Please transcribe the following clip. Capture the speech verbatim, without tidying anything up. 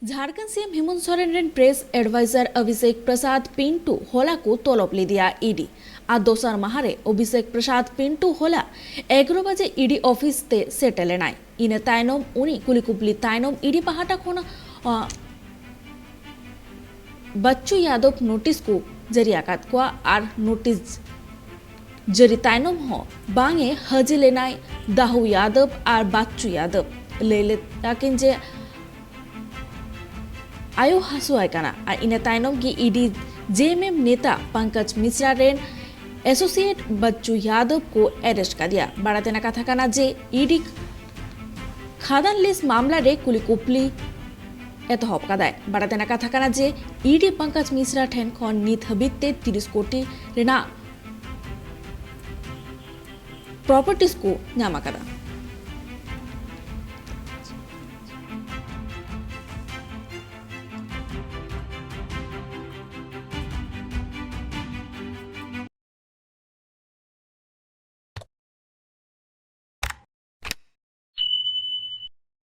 ᱡᱷᱟᱲᱠᱷᱚᱸᱰ ᱥᱤ ᱮᱢ ᱦᱮᱢᱚᱱᱛ ᱥᱚᱨᱮᱱ ᱨᱮᱱ ᱯᱨᱮᱥ ᱮᱰᱵᱟᱭᱡᱟᱨ ᱚᱵᱷᱤᱥᱮᱠ ᱯᱨᱚᱥᱟᱫᱽ ᱯᱤᱱᱴᱩ ᱦᱚᱞᱟ ᱠᱚ ᱛᱚᱞᱚᱵ ᱞᱮᱫᱮᱭᱟ ᱤ ᱰᱤ᱾ ᱟᱨ ᱫᱚᱥᱟᱨ ᱢᱟᱦᱟ ᱨᱮ ᱚᱵᱷᱤᱥᱮᱠ ᱯᱨᱚᱥᱟᱫᱽ ᱯᱤᱱᱴᱩ ᱦᱚᱞᱟ ᱮᱜᱟᱨᱚ ᱵᱟᱡᱮ ᱤ ᱰᱤ ᱚᱯᱷᱤᱥ ᱛᱮ ᱥᱮᱴᱮᱨ ᱞᱮᱱᱟᱭ᱾ ᱤᱱᱟᱹ ᱛᱟᱭᱱᱚᱢ ᱩᱱᱤ ᱠᱩᱞᱤ ᱠᱩᱯᱞᱤ ᱛᱟᱭᱱᱚᱢ ᱤ ᱰᱤ ᱯᱟᱦᱴᱟ ᱠᱷᱚᱱ, ᱟᱸ, ᱵᱟᱪᱪᱩ ᱭᱟᱫᱚᱵ ᱱᱳᱴᱤᱥ ᱠᱚ ᱡᱟᱹᱨᱤ ᱟᱠᱟᱫ ᱠᱚᱣᱟ ᱟᱨ ᱱᱳᱴᱤᱥ ᱡᱟᱹᱨᱤ ᱛᱟᱭᱱᱚᱢ ᱦᱚᱸ ᱵᱟᱝ ᱮ ᱦᱟᱹᱡᱤᱨ ᱞᱮᱱᱟᱭ ᱫᱟᱦᱩ ᱭᱟᱫᱚᱵ ᱟᱨ ᱵᱟᱪᱪᱩ ᱭᱟᱫᱚᱵ᱾ ᱞᱟᱹᱭ ᱞᱮᱫᱟᱠᱤᱱ ᱡᱮ ᱟᱭᱳ ᱦᱟᱹᱥᱩᱣᱟᱭ ᱠᱟᱱᱟ ᱟᱨ ᱤᱱᱟᱹ ᱛᱟᱭᱱᱚᱢ ᱜᱮ ᱤ ᱰᱤ ᱡᱮ ᱮᱢ ᱮᱢ ᱱᱮᱛᱟ ᱯᱚᱝᱠᱚᱡᱽ ᱢᱤᱥᱨᱟ ᱨᱮᱱ ᱮᱥᱳᱥᱤᱭᱮᱴ ᱵᱟᱪᱪᱩ ᱭᱟᱫᱚᱵ ᱠᱚ ᱮᱨᱮᱥᱴ ᱠᱟᱫᱮᱭᱟ᱾ ᱵᱟᱲᱟᱭ ᱛᱮᱱᱟᱜ ᱠᱟᱛᱷᱟ ᱠᱟᱱᱟ ᱡᱮ ᱤ ᱰᱤ ᱠᱷᱟᱫᱟᱱ ᱞᱤᱡ ᱢᱟᱢᱞᱟ ᱨᱮ ᱠᱩᱞᱤ ᱠᱩᱯᱞᱤ ᱮᱛᱚᱦᱚᱵ ᱠᱟᱫᱟᱭ᱾ ᱵᱟᱲᱟᱭ ᱛᱮᱱᱟᱜ ᱠᱟᱛᱷᱟ ᱠᱟᱱᱟ ᱡᱮ ᱤ ᱰᱤ ᱯᱚᱝᱠᱚᱡᱽ ᱢᱤᱥᱨᱟ ᱴᱷᱮᱱ ᱠᱷᱚᱱ ᱱᱤᱛ ᱦᱟᱹᱵᱤᱡ ᱛᱮ ᱛᱤᱨᱤᱥ ᱠᱳᱴᱤ ᱨᱮᱱᱟᱜ ᱯᱨᱚᱯᱟᱨᱴᱤᱡᱽ ᱠᱚ ᱧᱟᱢ ᱟᱠᱟᱫᱟ᱾